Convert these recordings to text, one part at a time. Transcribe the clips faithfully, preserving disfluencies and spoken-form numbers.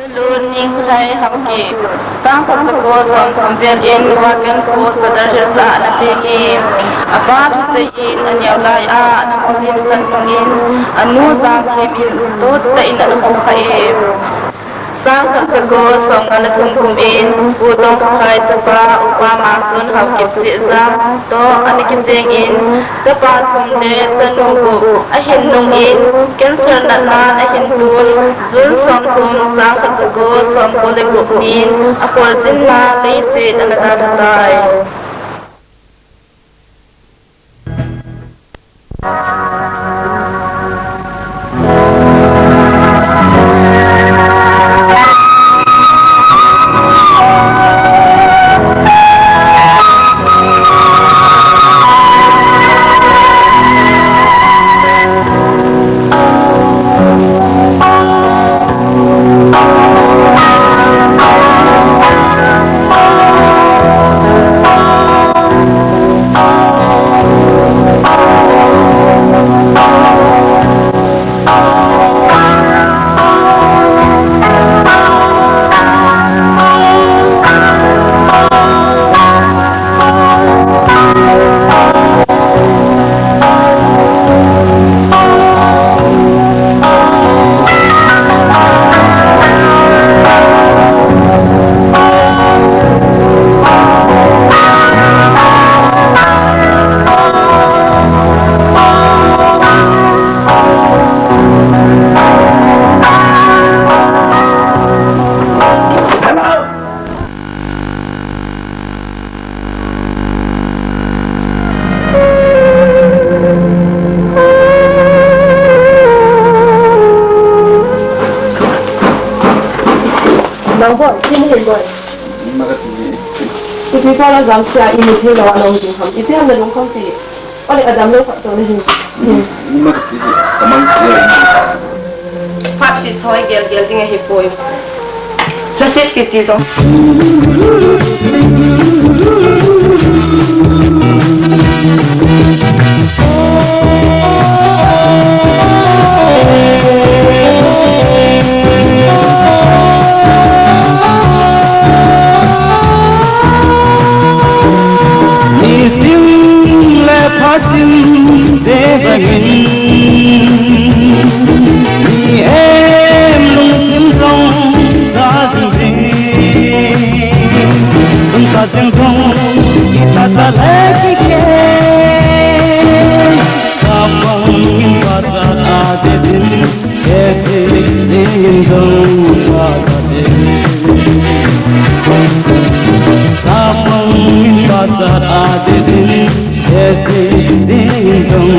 Lun Ninglhai Haokip, sangkhat jako somthum vel in Wagan Post Sadar Hills a ana peng e. Apa thusei in aneo lai a ana hung limsah nung in, anu Jangthem in tuttah in ana hou kha e. Sangkhat jako somnga le thum kum in Pu Tongkhakhai chapa Upa Mangchun Haokip Chiejang toh ana kicheng in, chapa thum le chanu gup ahin nung in, cancer natnan ahin tun, June somthum, sangkhat jako somko le gup nin akholjinna leiset ana dalha tai. Nang boi, iti nahi boi. Ima kati. Iti ko la jam sia, imi thei lou a nang jing ham. Iti ham na lung kham ti. Ole adam lou khat to nahi. Ima kati. Kamang sia. Phat si soi gel gel ding ahi poi. Lasit kiti jong. Nisim le phasim jeng jeng in, ni em lungsim jong ja jing jing, sum sa jeng jong kitah tah le kikhen, sa pang in pachat a dei jin. Esi jingin jong pachat e. Sapang in pachat a dei jin. Esi jingin jong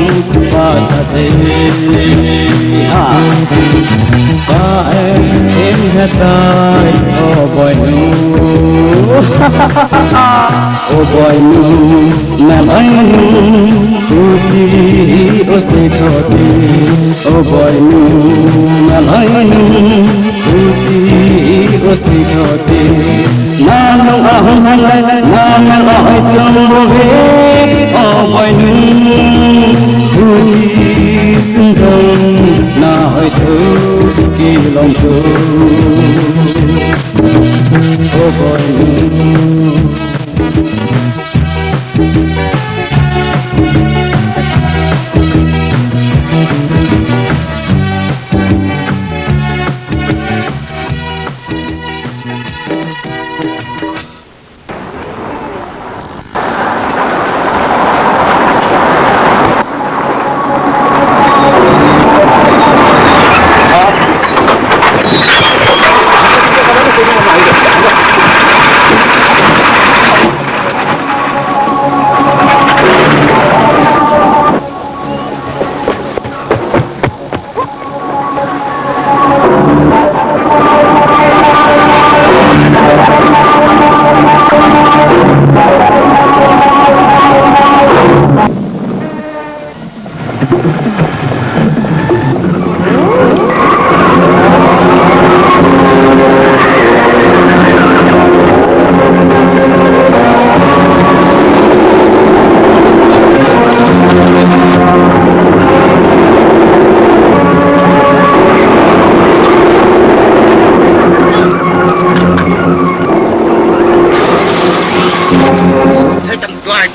pachat e. Ha. Pa em em hetai o boinu. O boinu, nalai nu, tuti o sei thoti. O boinu, nalai nu, tuti o sei thoti. Nalung ahung hanlai, namel ahoi sung bove. O boinu, tuti sung dong, nahoi thu kilom thu. O boinu.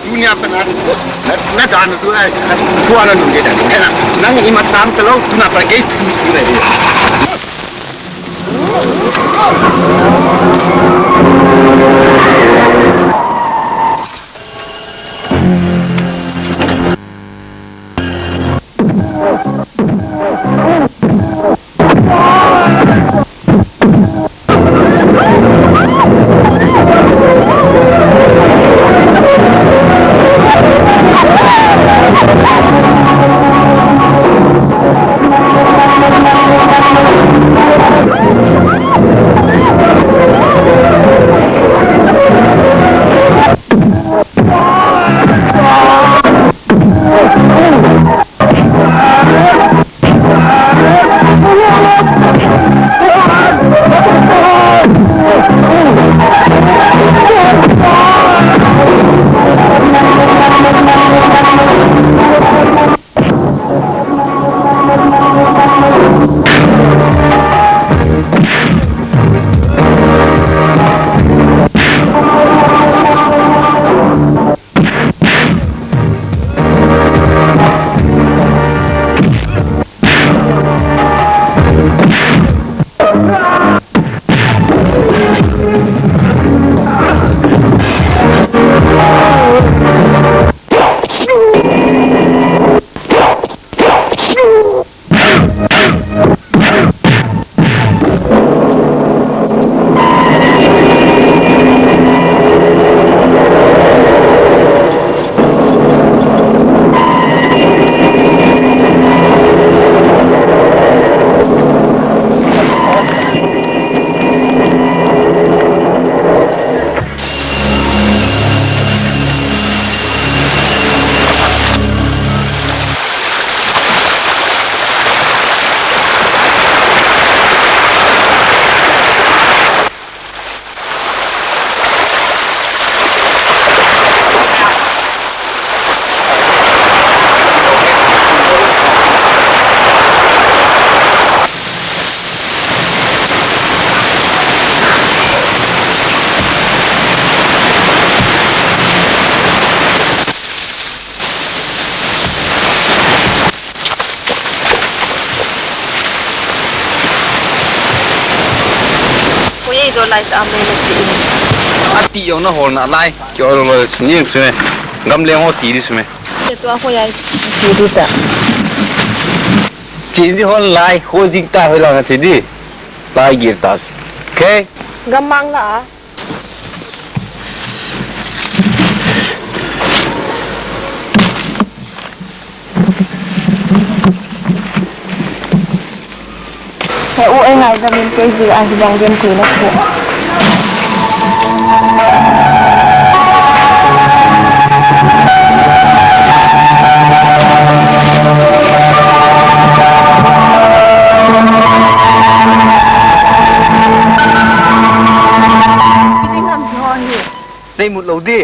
Tunia pa na, na, na dan tu ai, na kuana nung ke dan. Ena, nang ima cham talou, tuna pa ke chu chu le. Koi ei jo lai ta me na ti. Ati jong na hol nalai. Kio lo lo ni su me. Gamleng ho ti di su me. Ye tua koi ai. Ti di ta. Ti di hol lai, ho di ta ho la na ti di. Lai gir ta. Okay? Gam mang la a. He u ei ngaidam in kei jeh a hibang genthei na thu. Ipi ding ham hiche ho hi. Nei mut lou di.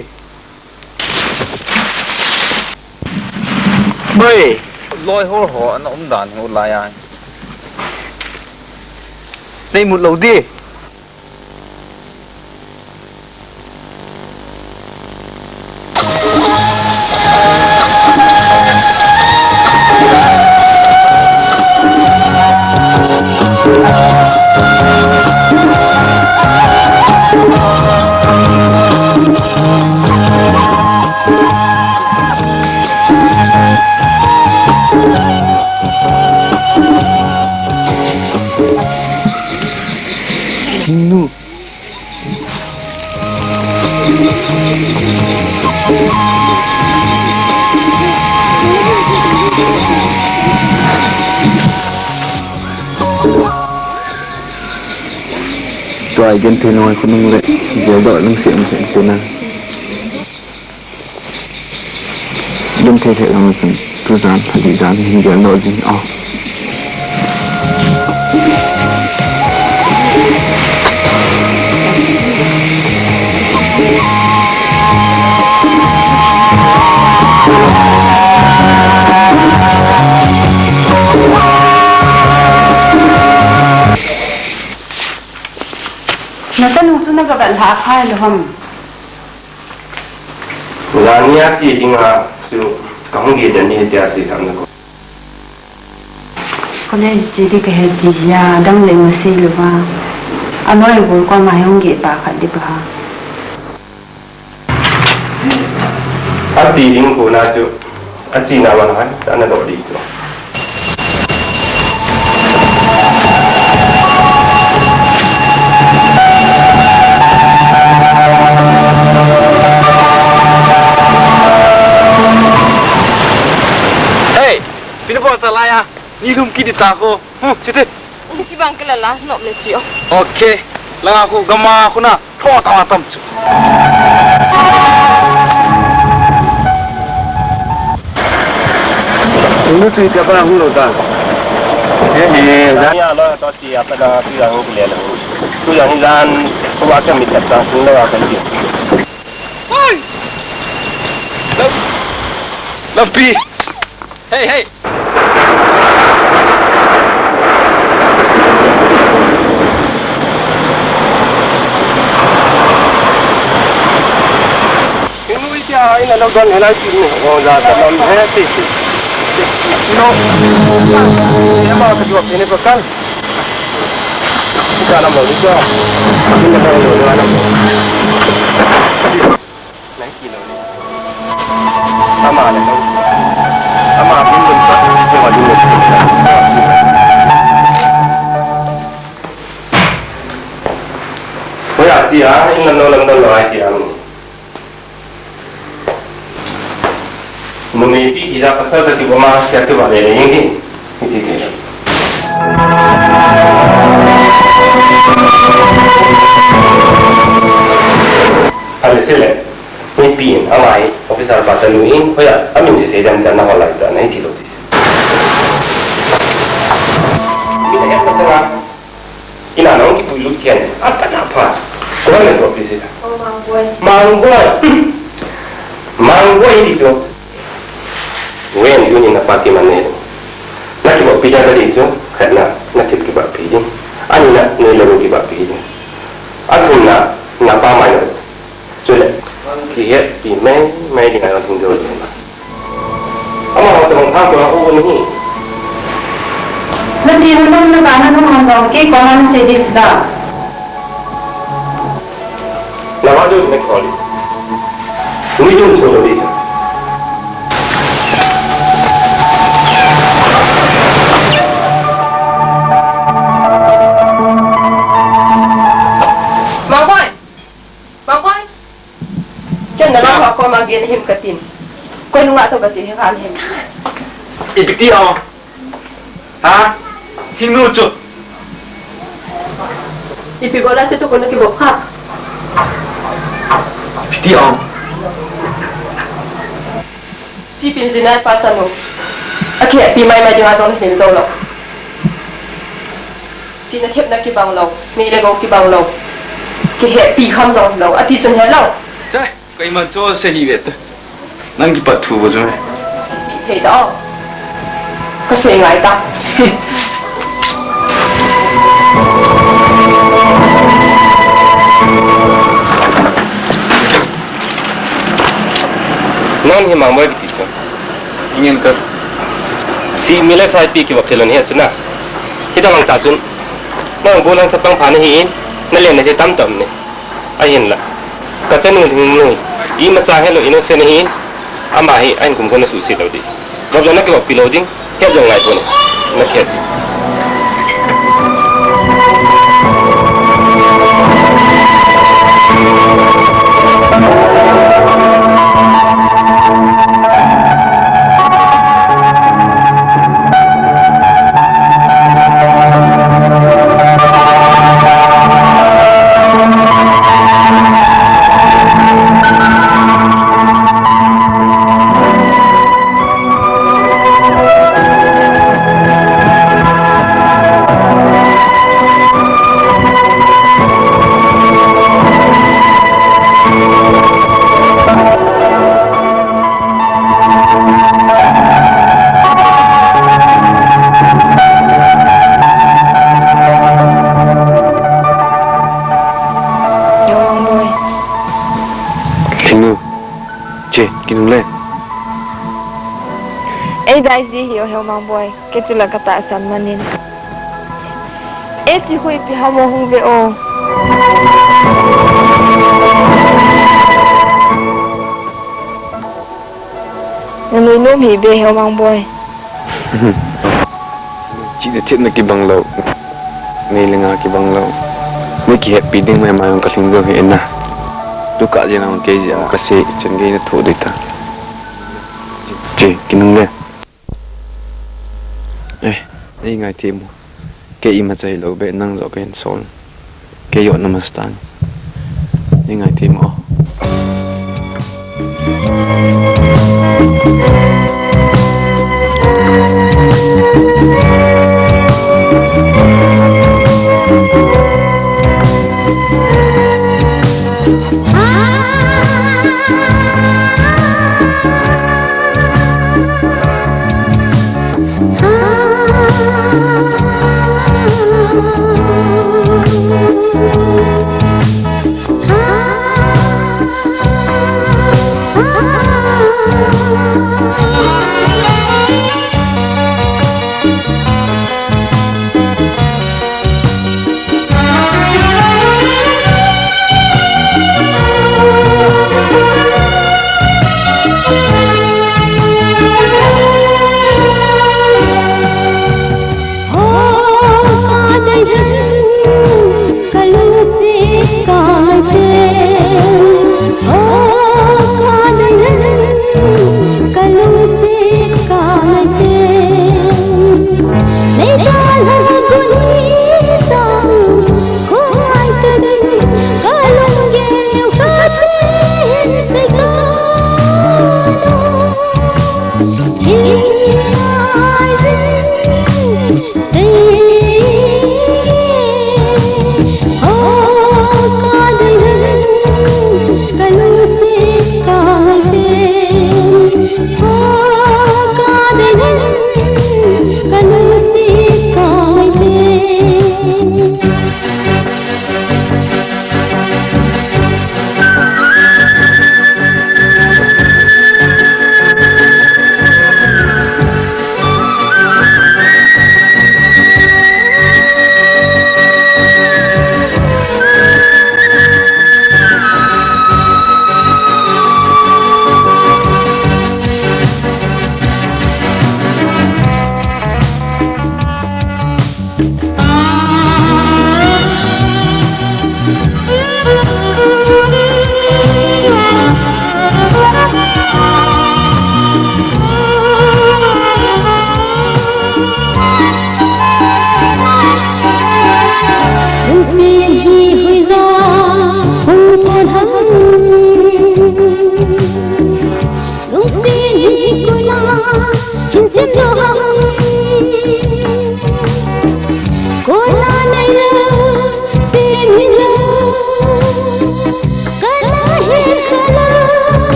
Oi. Loi hol ho ana um dan hi u lai a. Nei mut lou di. Nu. Tua i genthei noi khonung le, geldoh lungset lungset na. Genthei thei lang chun, tujan, adih jan, hin geldoh ding, oh. Nachanu chu nagavet lhah phai lou ham? O, Jani a che dinga chu kahung gel ding ahi tia che tham na ko. College che ding kahe ti hia, dang le masei louva. Aloi bol koma hung gel pa khat ding pa ha. Ache ding kona chu, achena man han, ana doh ding chu. Hey, pinu bol ta la ya, ni lum kit ta ko. Hmm, siti. Kibang kila la, nop le chi o. Okay. Langa khu gama khu na, tho ta tam chu. Unu tu ita ba hung lo ta. He he, za. Ya lo to chi apa da tu yang ku le lo. Tu yang jan, ku wa ka mi ta ta, tu lo wa ka ni. Oi! Lam-, lampi. Hey, hey. Kenu itia ina lo don helai ti ni. Oh, ja ta lam he ti. No. Ema ka jua pene pa kan. Kita lam lo ni ko. Kita lam lo ni ko. Nang kilo ni. Ama le nang. Ama bin bin pa, ko ma bin bin. Hoya tia, in lam lo lam lo ai tia. Numei pi hi la pasal ta ki boma, tia ki ba le le yin ki. Iti ke. Ale sile. Mipi in, ama hi, officer pa tanu in, hoya, amin sithei dem tia na hol lai ta, na hi kilo ti. Ina ya pasanga, ina nong kipui lut kian, apa na pa. Ko na ko pi sita. Oh, Mangboi. Mangboi. Mangboi di to. Wen yun ina pa ki mane. Na kiba pi ja di to, khat na, na kit kiba pi di. Ani na, ne le kiba pi di. Athum na, na pa mai. Chule, kihetpi mai mai dinga jong thing jo le. Amaho tabang thang ko na u ni. Nache nom na ba na nom hon jong kei koma nasei ding sila. Na va jo na koli. Ni jun so lo di. Mangboi. Mangboi. Ken na la koma gel him katin. Koi nunga to kati hi kan him. Ipi ti o. Ha? Thingnu chu. Ipi bola se tu ko na kibol kha. Ipi ti o. Tipin jinai pa sanu. Akihetpi mai mai dinga jong hin jong lo. Chihna thepna kibang lou, nei le gou kibang lou. Kihetpi kham jong lou, ati chun helou. Chai, keiman chu sei hi ve te. Nang kipat thu bo chu. Thei ta o. Kasei ngai ta. Nang hi Mangboi kiti chu. Ingen ka. Si mi le sai pi kibol thei lou nahi chu na. Hita vang ta chun. Nang bu lang chapang pha nahi in. Na len nahi tam tam ni. Ahinla. Ka chanu ding nu. Imacha helou innocent nahi in. Ama hi ahin kum ko na suhset lou di. Vop jong na kibol pi lou ding. Khet jong ngai pon. Na khet. Ei dai ji hi o Hemang boi, kei chu la ka tahsan manin. Ei chi hui pi ham o hung ve o. Na nuinom hi be Hemang boi. Chi de thip na kibang lou. Nei le nga kibang lou. Nei kihetpi ding mai mai ka lhing ding hi na. Tu ka jin ang kei jin ka se chan gei na thu dei ta. Chi kinung le. Eh, ei ngai thim o. Kei ima chai lou be nang jo ken sol. Kei yo na mastan. Ei ngai thim o.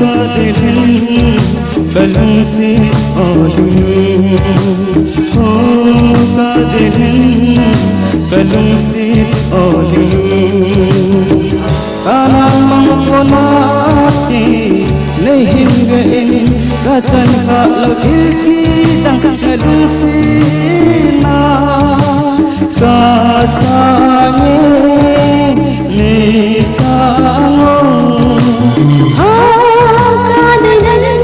Kadilhin kalungsi olin, oh, kadilhin kalungsi olin. Kanang mangkona ti neihin vein kachan khalou thil kidang nalungsetna kasangin neisang o. Oh, kadilhin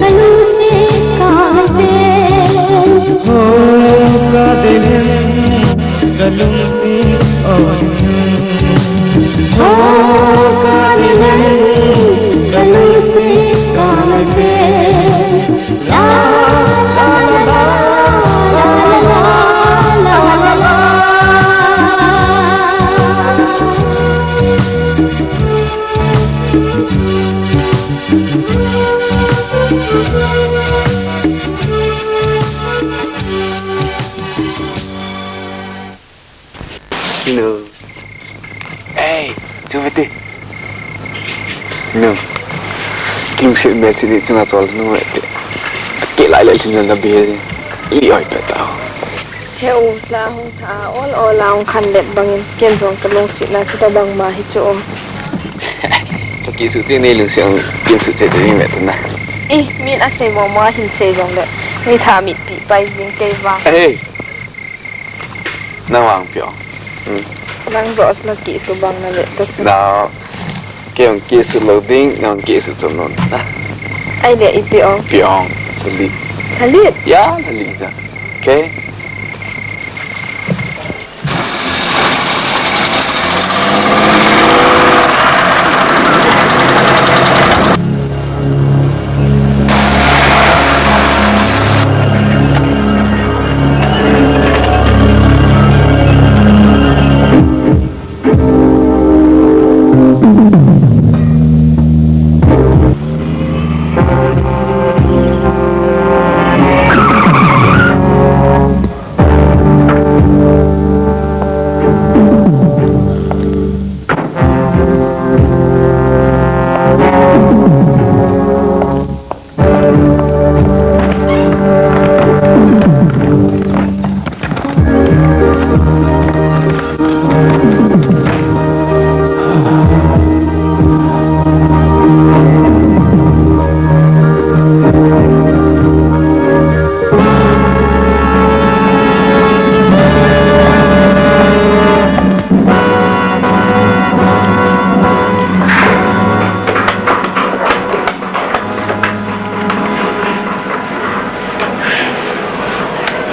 kalungsi kaite. Oh, kadilhin kalungsi olin. Oh, kadilhin kalungsi kaite. Nu. Ei, chu vete. Nu. Kimsel me chini chunga chol nu vete. Akilai le chin na be. Ili oi pe ta. He u la hung tha ol ol a hung khanlet bangin ken jong kalungsetna chu tabang ma hi chu. Kakisuh ti nei lungset ang kimsuh che ti ni me tu na. Eh, min asei mo mo hin sei jong le. Ni tha mit pi pai jing kei vang. Ei. Nang vang pi ong. Hmm. Nang joh la kisuh bang na le ta chu. Na, kei ong kisuh lou ding, nang kisuh chom lou na. Ai le ipi ong. Pi ong, Lalit. Lalit? Ya, Lalit ja. Okay.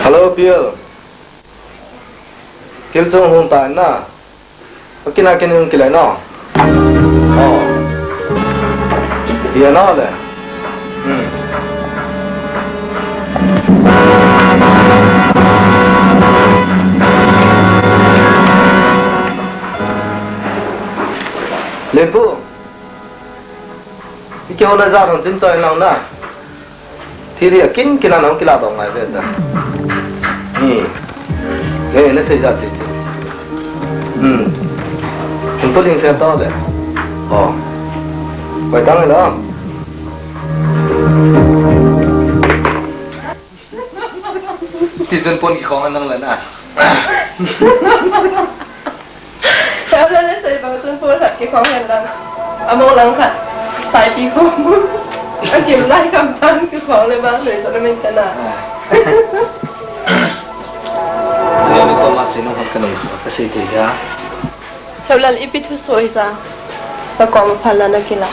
Hello, Bill. Kil chung hung ta na. Akina kin hung kilai no. Oh. Dia no le. Hmm. Lempu. Iki hola ja thon chin choi lang na. Thili akin kin a nang kila dong ngai ve ta. Ni. He, na sei ja ti ti. Hmm. Kun to ling se to le. Oh. Pai tang le. Ti chun pon kikhong anang le na. Heo le le sei bang chun pon khat kikhong hen lang. Among lang khat. Saipi khong. Akim lai kam tan kikhong le bang le sa na men ta na. Ni ni ko ma sei no hon ka nei chu ka sei te ya. Heulal ipi thusoh hita. Ka kom phala na kila.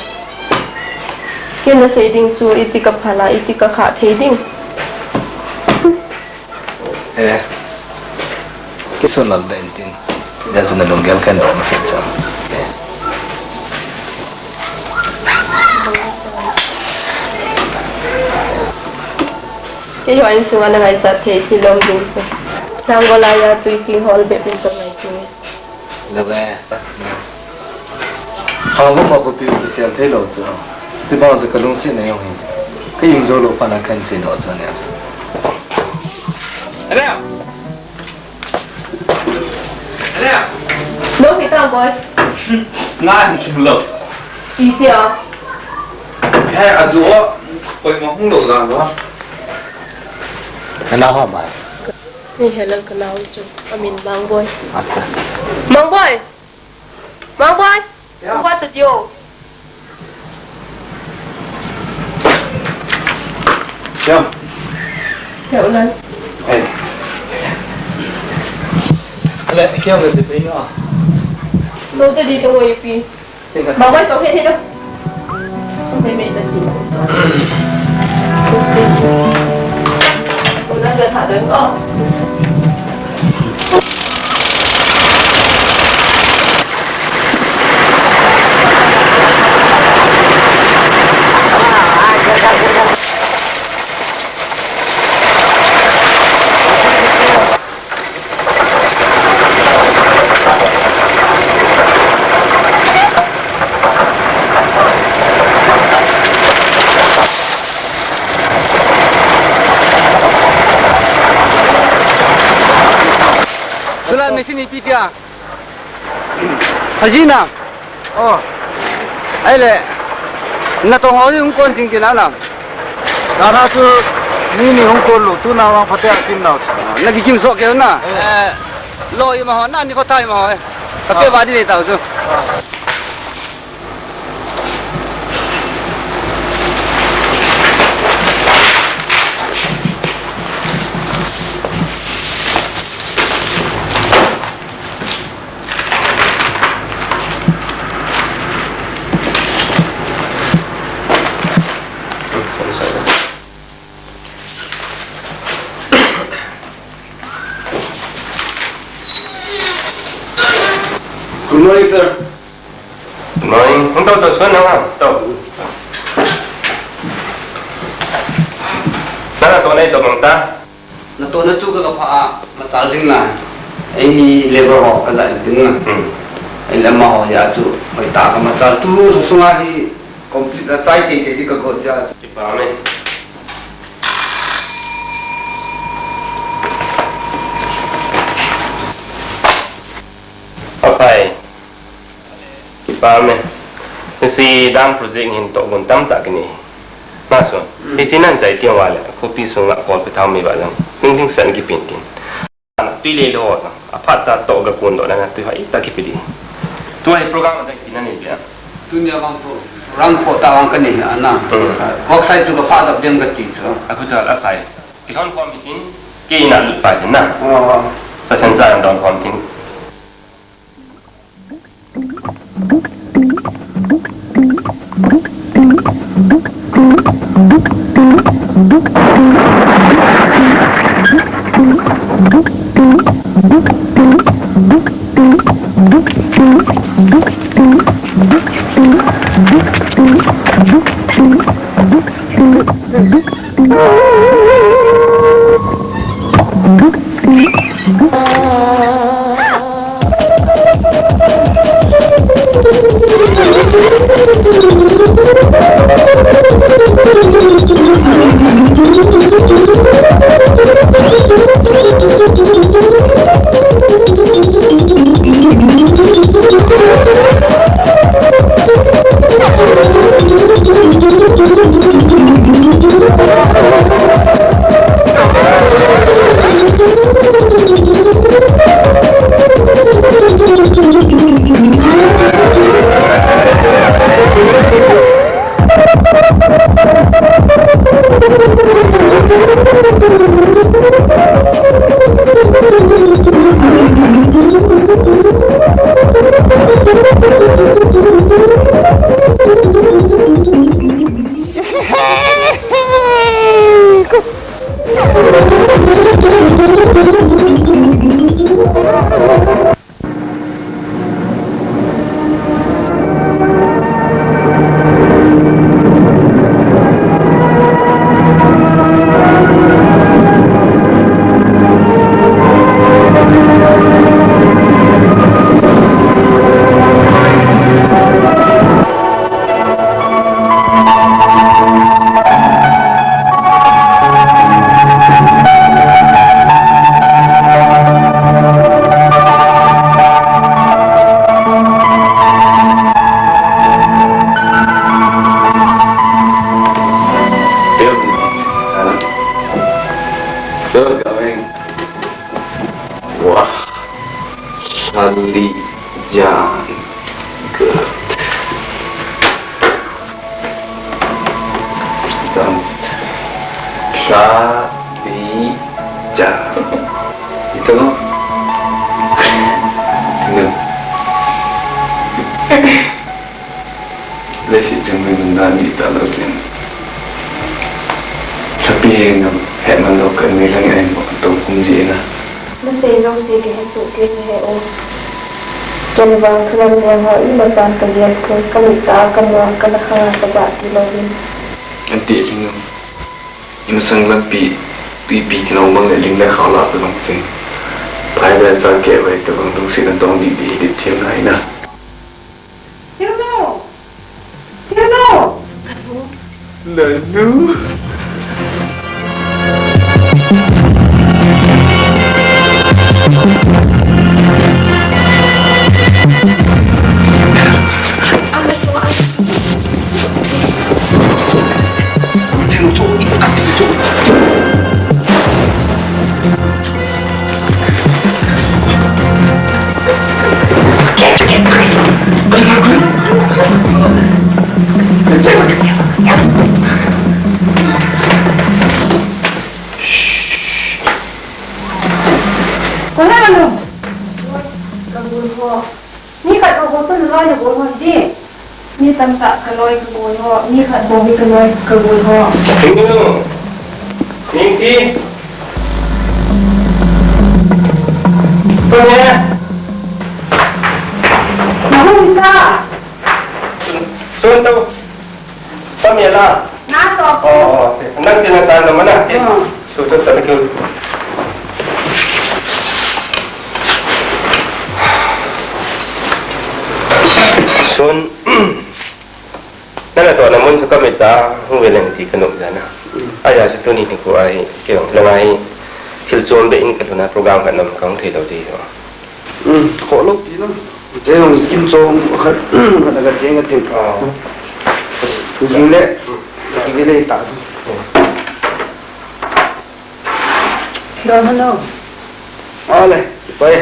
Ken na sei ding chu iti ka phala, iti ka kha thei ding. Eh. Kisun lal da intin. Ya zana lunggel kan da masin sa. Eh. Keiho insung a na ngaichat thei thil um ding chu. Nang gola ya tui kihol bep in ka ngai chu. Love. Hangvum a khopi u kisel thei lou chu. Chibang chu ka lungsetna jong hi. Ka im jou lou phat a kan sei doh chu nia. Are! Are! Lou hi ta boy. Ngai hung kim lou. Itia. He, aju o, koima hung lou dan lo. Kana ho mai. Ni he lang kana ho chu. Amin Mangboi. Acha. Mangboi! Mangboi! Ya. Hung vat ta diu. Ya. Ya, Ulan. Eh. Ale, kya hua, bebe, no? No, ta di to, wo, pi. Mangboi, to, he, he, no. Tula machine ipi tia. Hajina. Oh. Ahile. Natong ho hung kon jing tina na. Dana chu mi ni hung kon lou, tuna vang phatea kim nau. Na kikim soh keu na. Eh, lo ima ho, na ni ko thai ima ho, eh. Ka pe ba di le tau chu. Good morning, sir. Good morning. Hung tau tau, suan na nga. Tau. Nana to nai to bang ta. Natohna chu ka, ka pha a, machal jing na. Eini labour ho ka ja ding na. Hmm. Ahile amaho jeh a chu, hoitah a ka machal tu, sunga hi complete a chai teitei di ka got jeh a. Kipa me. Aphai. Kipa me. Hiche dam project hin tohgon tamtah kine. Nasun. Mm. Hiche nan chai tiang uva le, khopi sunga kol pe thau mi ba jong. Hing hing sen kipen tin. Tui le le ho jong. Aphat ta toh ga kon doh na, tui hoitah kipe di. Tua hi program a jong tina nei le. Tunia vang pro-, program phoh ta vang ka nei ana. Mm. Work site chu ka pha dap ding ka ti chu. Aphai. Kilhon khom hitin, kei na lut pai tin na. Oh. Sa sen sa don khom tin. Sa, ni, ja. Ito, no? Ito. Leiset chunga mi nunga ni ta lou kin. Sapi ngam, he man lou kan ni lang ai mo tong kum ji na. Nasei jouse kahe soh kei nahi o. Ken vang thu lam vang ho imachan kagel kei, kamit a kamu a, kana khang a kaja ti louvin. Ati lhing o. Imasang lampi, tuipi kinong bang le ling le khao lah tobang thei. Phai le cha keh vai tobang lungset a dong dih dih hi dit thei ngai na. Thilnu! Thilnu! Lanu. Koi ham nanu? Ka gol ho. Mi khat bou chu naloi nagol ho hiding. Mi tamtah kaloi kagol ho. Mi khat bou hi kaloi kagol ho. Ning ti. Ning ti. Koi ham? Nahung ta. Sun to. Pamela. Na to. Oh, oh, okay. Nang sila sa naman na. Hmm. So, to, to, to. Sun. Nana to na mun su kamit a, hung veleng ti kanung jana. Hmm. Aya su tuni ni ko ai, kei, nang ai, thil chom be in kalhun a program kanam kang thei lou ti ho. Hmm, kho lou ti na. Kei jong kin chom khat, khat a ka teng ka teng. Ah. Jing le, jing le ta. Don hello. Ale, pai.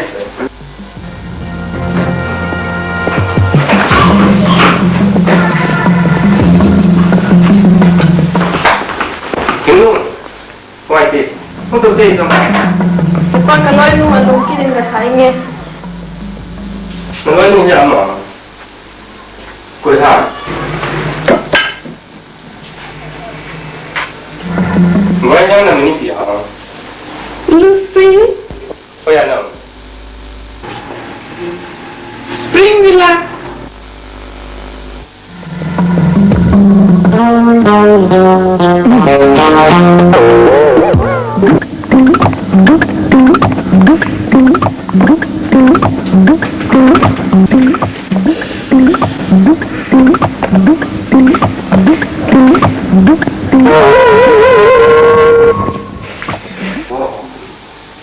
Hello. Wai ti, hung tou te jong. Tupa ka loinu alung kit in ka thai nge. Na loinu hi ama. Koi ham? Wai yang na mini pi ha. Lucy. Koi ya na. Spring Villa.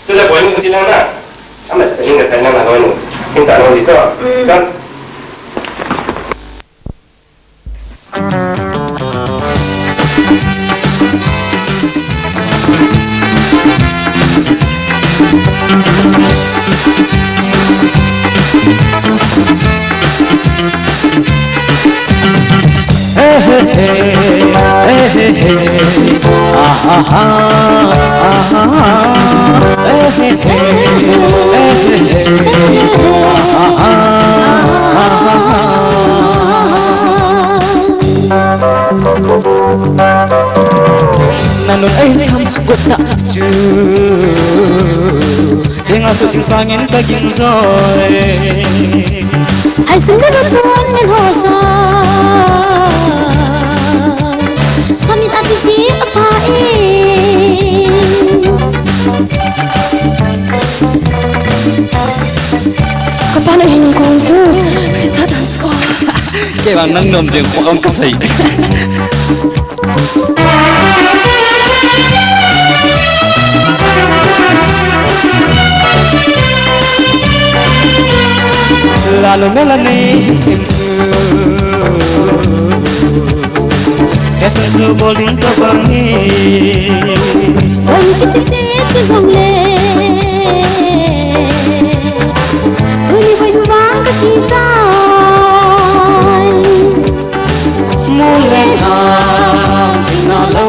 Tule boinu silang na. Ama, hinga tanya na boinu. Hinta no diso. Mm. San. Nanun ei tham got ta chu. Tenga su ting sangin ka ging joi. Ai sun de ba pon men ho sa. Kami ta ti ti apa e. Ka pa na hin kong tu. Ka ta ta. Kei vang nang nom jeng ko ang ka sai. Lalo mela nei sim su. Esa su boling to bangi. Bang kiti te ti jong le. Tuni bai nu vang ka ti jai. Mule na, na lo